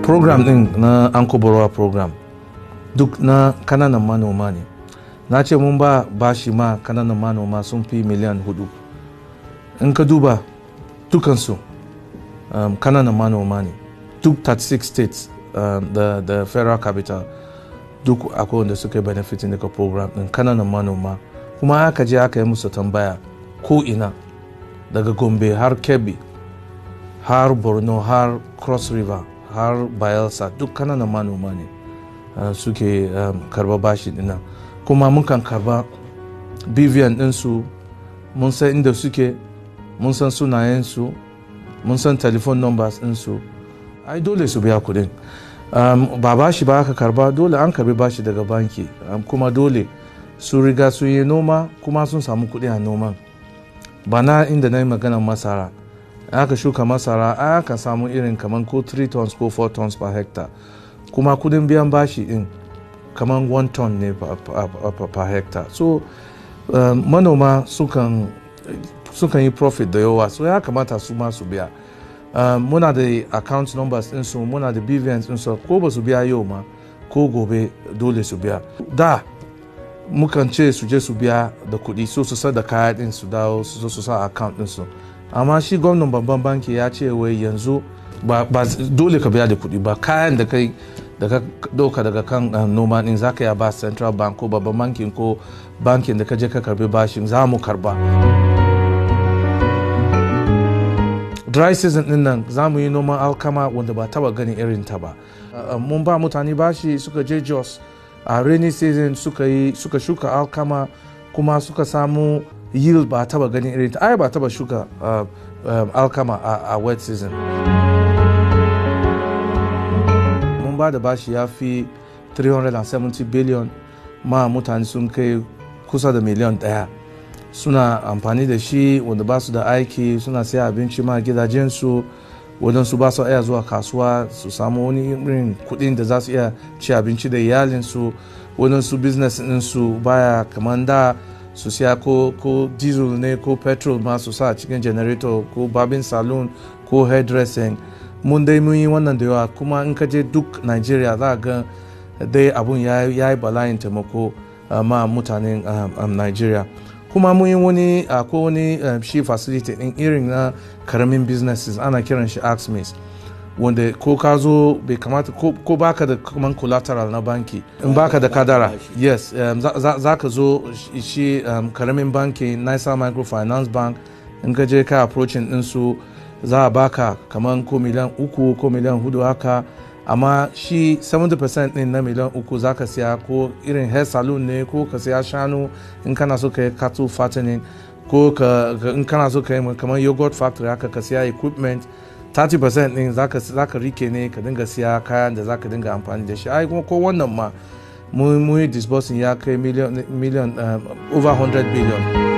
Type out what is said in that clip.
Program din na Anchor Borrower Program duk na kananan manoma ne. Na ce mun ba bashi ma kananan manoma sun fi miliyan 4. In ka duba dukansu kananan manoma ne. Duk 36 states da federal capital duk akwai wanda suka yi benefiting daga program din, kananan manoma. Kuma aka je aka yi musu tambaya ko ina, daga Gombe har Kebbi har Borno har Cross River har Bayelsa, duk kananan manoma ne suke karba bashi dinnan. Kuma mukan karba BVN ɗinsu, mun san inda suke, mun san sunayensu, mun san telephone numbers ɗinsu. Ai dole su biya kuɗin. Ba bashi ba aka karba, dole an karbi bashi daga banki, kuma dole su riga sun yi noma kuma sun samu kuɗi a noman. Bana inda na yi maganar masara, aka shuka masara aka samu irin kamar ko 3 tons ko 4 tons per hectare, kuma kudin biyan bashi din kamar 1 ton ne per hectare. So manoma sukan yi profit da yawa, so ya kamata su ma su biya. Muna da account numbers ɗinsu, muna da BVNs ɗinsu. Ko ba su biya yau ma, ko gobe dole su biya. Da mukan ce su je su biya da kuɗi, so su da kaya ɗin, su dawo su zo su sa account ɗinsu. Amma shi gwamnan babban banki ya ce wai yanzu ba dole ka biya da kuɗi ba. Kayan da kai da ka ɗauka daga kan noma ɗin, za ka iya ba Central Bank ko babban bankin ko bankin da ka je ka karbi bashin, za mu karba. Dry season din nan za mu yi noman alkama wanda ba taba ganin irin ta ba. Mun ba mutane bashi, suka je Jos a rainy season, suka yi suka shuka alkama kuma suka samu yield ba taba ganin irin ta. Ai ba taba shuka alkama a wet season. Mun ba da bashi ya fi 370 billion ma mutane sun kai kusa da miliyan 1. Suna amfani da shi, wanda ba su da aiki suna siya abinci ma gidajensu, wadansu ba su iya zuwa kasuwa su samu wani irin kudin da za su iya ci abinci da iyalinsu, wadansu business ɗinsu baya kamar da, su siya ko diesel ne ko petrol ma su sa cikin generator, ko barbing salon ko hairdressing. Mun dai mun yi wannan da yawa. Kuma in ka je duk Nigeria za ga dai abun ya yi bala'in taimako ma mutanen Nigeria. Kuma mun yi wani, akwai wani shi facility din irin na karamin businesses, ana kiran shi AXMIS, wanda ko ka zo bai kamata ko baka da kaman collateral na banki, in baka da kadara, yes, za ka zo shi karamin banki, Nisa Microfinance Bank. In ka je ka approaching ɗinsu, za a baka kaman ko miliyan 3 ko miliyan 4 haka. Amma shi 70% din na miliyan 3, za ka siya ko irin hair salon ne, ko ka siya shanu in kana so ka yi cattle fattening, ko in kana so ka yi kamar yogurt factory haka, ka siya equipment. 30% din za ka rike ne ka dinga siya kayan da za ka dinga amfani da shi. Ai kuma ko wannan ma mun yi disbursing ya kai million over 100 billion.